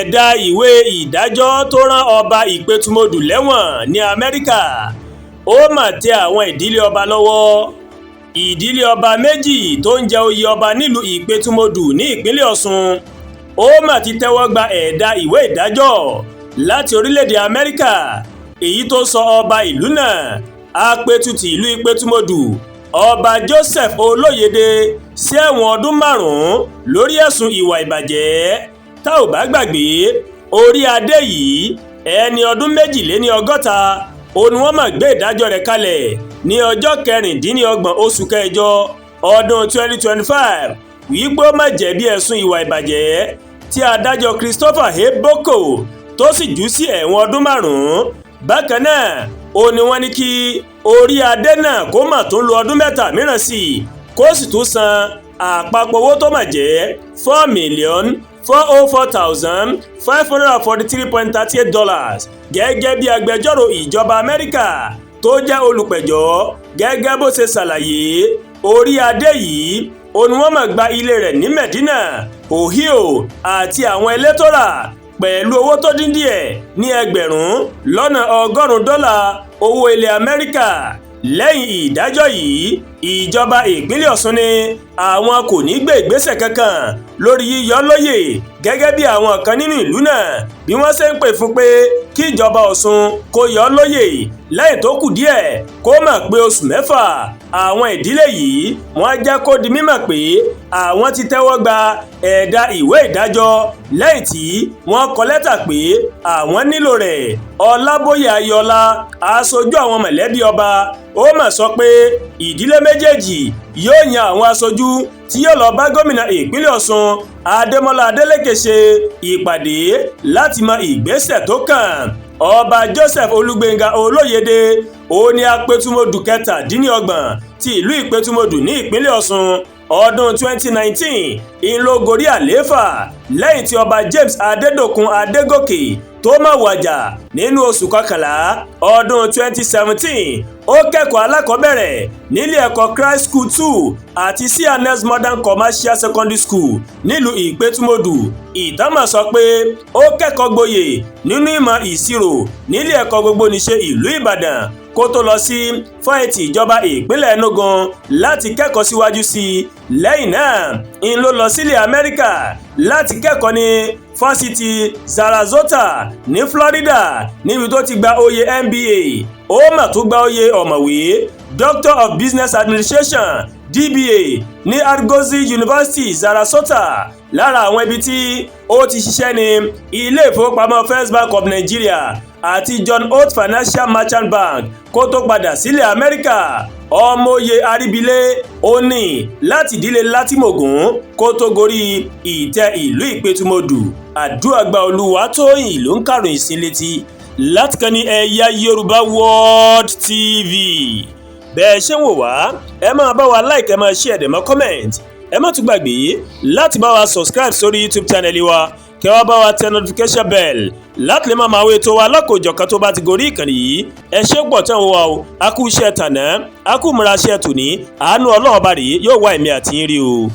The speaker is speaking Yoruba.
Ẹ̀dà ìwé ìdájọ́ tó rán Ọba Ìpẹ̀tùmọdù lẹ́wọ̀n ní Amẹ́ríkà, ó mà tẹ àwọn ìdílé ọba lọ́wọ́. Ìdílé ọba méjì tó ń jẹ oyè ọba nílùú Ìpẹ̀tùmọdù ní ìpínlẹ̀ Ọ̀ṣun, ó mà ti tẹ́wọ́ gba ẹ̀dà ìwé ìdájọ́ láti orílẹ̀-èdè Amẹ́ríkà, èyí tó sọ ọba ìlú náà, Apẹ̀tù ti ìlú Ìpẹ̀tùmọdù, Ọba Joseph Olóyèdè, sí ẹ̀wọ̀n ọdún 5 lórí ẹ̀sùn ìwà ìbàjẹ́. Tá ò bá gbàgbé, orí adé yìí, ẹni ọdún 62, òun ni wọ́n máa gbé ìdájọ́ rẹ̀ kalẹ̀ ní ọjọ́ 26 oṣù kẹjọ ọdún 2025 wípé ó má jẹ̀bi ẹ̀sùn ìwà ìbàjẹ́, tí adájọ́ Christopher Eboko tó sì jù sí ẹ̀wọ̀n ọdún 5. Bákan náà, ó ní wọ́n ní kí orí adé náà kó mà tún lo ọdún 3 mìíràn sí i, kó sì tún san àpapọ̀ owó tó mà jẹ́ $4,404,543.38, gẹ́gẹ́ bí agbẹjọ́rò ìjọba Amẹ́ríkà tó jẹ́ olùpẹ̀jọ́ gẹ́gẹ́ bó ṣe ṣàlàyé. Orí adé yìí, ó ní wọ́n máa gba ilé rẹ̀ ní Medina, Ohio, àti àwọn ilé tó rà pẹ̀lú owó tó dín díẹ̀ ní 100,000 dọ́là owó ilẹ̀ Amẹ́ríkà. Lẹ́yìn ìdájọ́ yìí, ìjọba ìpínlẹ̀ Ọ̀ṣun ní àwọn kò ní gbé ìgbésẹ̀ kankan lórí yíyọ lóyè, gẹ́gẹ́ bí àwọn kan nínú ìlú náà bí wọ́n ṣe ń pè fún pé kí ìjọba Ọ̀ṣun kó yọ ọ́ lóyè lẹ́yìn tó kù díẹ̀ kó mọ̀ pé oṣù 6. Àwọn ìdílé yìí, wọ́n jẹ́ kó di mímọ̀ pé àwọn ti tẹ́wọ́ gba ẹ̀dà ìwé ìdájọ́ lẹ́yìn tí wọ́n kọ lẹ́tà pé àwọn nílò rẹ̀. Ọlábóyè Ayọ̀ọ́lá, aṣojú àwọn mọ̀lẹ́bí ọba, ó mà sọ pé ìdílé méjèèjì yóò yan àwọn aṣojú tí yóò lọ bá gómìnà ìpínlẹ̀ Ọ̀ṣun, Adémọlá Adélèké, ṣe ìpàdé láti mọ ìgbésẹ̀ tó kàn. Ọba Joseph Olúgbénga Olóyèdè, ó ní Apẹ̀tùmọdù 27 ti ìlú Ìpẹ̀tùmọdù ní ìpínlẹ̀ Ọ̀ṣun. Ọdún 2019 ń ló gorí àlééfà lẹ́yìn tí Ọba James Adédòkun Adégòkè tó má wàjà nínú oṣù kọkànlá ọdún 2017. Ó kẹ́kọ̀ọ́ alákọ̀ọ́bẹ̀rẹ̀ nílé ẹ̀kọ́ Christ School 2 àti C&S Modern Commercial Secondary School nílùú Ìpẹ́tùmọdù. Ìtàn mà sọ pé ó kẹ́kọ̀ọ́ gboyè nínú ìmọ̀ ìṣirò nílé ẹ̀kọ́ gbogbonìṣe ìlú Ìbàdàn, kó tó lọ sí fáṣítì ìjọba ìpínlẹ̀ Enugu láti kẹ́kọ̀ọ́ síwájú sí i. Lẹ́yìn náà ń ló lọ sílẹ̀ Amẹ́ríkà láti kẹ́kọ̀ọ́ ní Fásitì Sarasota ní Florida, níbi tó ti gba oyè MBA. Ó mà tún gba oyè ọ̀mọ̀wé Doctor of Business Administration, DBA, ní Argosy University, Sarasota. Lára àwọn ibi tí ó ti ṣiṣẹ́ ní ilé ìfowópamọ́ First Bank of Nigeria àti John Holt Financial Merchant Bank kó tó padà sílẹ̀ Amẹ́ríkà. Ọmọoyè Aríbilé ó ní láti ìdílé Látìmọ̀gùn kó tó gorí ìtẹ́ ìlú Ìpẹ̀tùmọdù. Àdúràgbà Olúwatóyìn ló ń kàròyìn sí létí láti kàn ní Ẹ̀yà Yorùbá World TV. Bẹ́ẹ̀ ṣe ń wò wá, ẹ máa bá wa like, ẹ máa share, dẹ̀ mọ́ comment. Ẹ má tún gbàgbé láti bá wa subscribe sórí YouTube channel wa, kẹ́ wá bá wa tẹ notification bell láti lè máa wo ètò wa lọ́kọ̀ọ́jọ̀kan tó bá ti gorí ìkànnì yìí. Ẹ ṣé pọ̀ tán wa o. A kú iṣẹ́ tàná, a kú múra iṣẹ́ tòní. Àánú Ọlọ́run bá rèé yóò wá ẹ̀mí àti yín rí o.